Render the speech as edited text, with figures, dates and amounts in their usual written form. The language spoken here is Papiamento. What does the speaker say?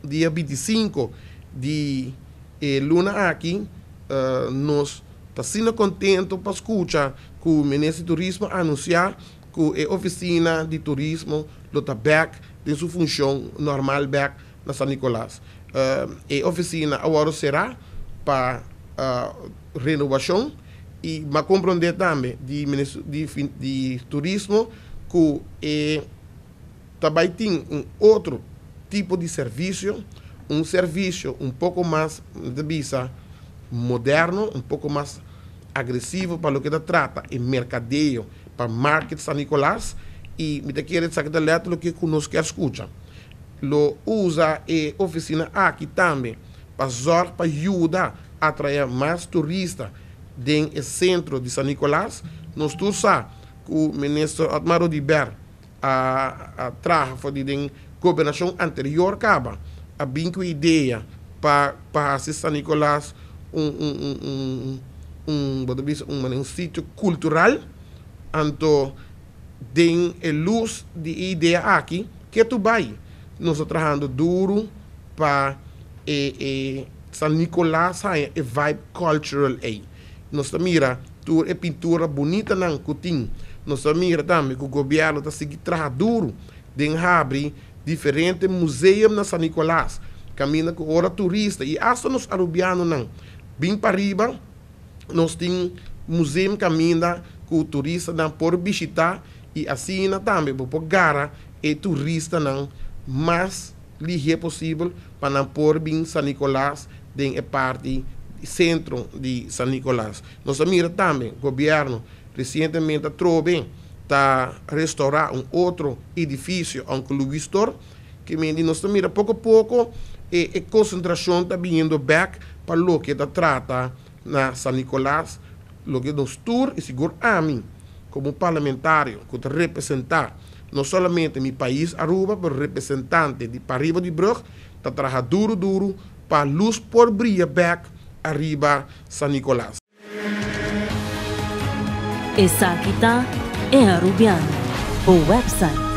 Dia 25 di e luna aki, nos ta asina contento pa scucha cu Minister di Turismo a anuncia cu e oficina di turismo lo ta back den su funcion normal back na San Nicolas. E oficina a wordo cera pa renovacion y m'a comprende tambe di Minister di Turismo cu e ta bay tin un otro tipo di servicio, un servicio un poco mas, mi ta bisa, moderno, un poco mas agresivo pa loke ta trata e mercadeo pa market San Nicolas y mi ta kere esaki ta letterlijk loke cu nos kier scucha. Lo usa e oficina aki tambe pa zorg pa yuda atrae mas turista den e centro di San Nicolas. Nos tur sa cu Minister Otmar Oduber a traha for di den gobernacion anterior caba a bin cu idea pa haci San Nicolas un bo ta bisa un sitio cultural. Anto den e luz di e idea aki ke tu bay nos ta trahando duro pa e San Nicolas haya e vibe cultural ey. Nos ta mira tur e pintura bunitanan cu tin. Nos ta mira tambe cu gobierno ta sigui traha duro den habri diferente museum na San Nicolas, caminda cu ora turista y hasta nos Arubianonan bin pariba, nos tin museum caminda cu turistanan por bishita y asina tambe bo por gara e turistanan mas lihe posibel pa nan por bin San Nicolas den e parti centro di San Nicolas. Nos a mira tambe gobierno recientemente atrobe ta restaura un otro edificio, Uncle Louis Store, ke mende nos ta mira poco poco e concentracion ta biniendo bek pa loke ta trata na San Nicolas, loke nos tur y sigur ami como parlamentario cu ta representa no solamente mi pais Aruba pero representante di pariba di brug ta traha duro duro pa luz por briya bek ariba San Nicolas. Esaki ta E Arubiano, bo website.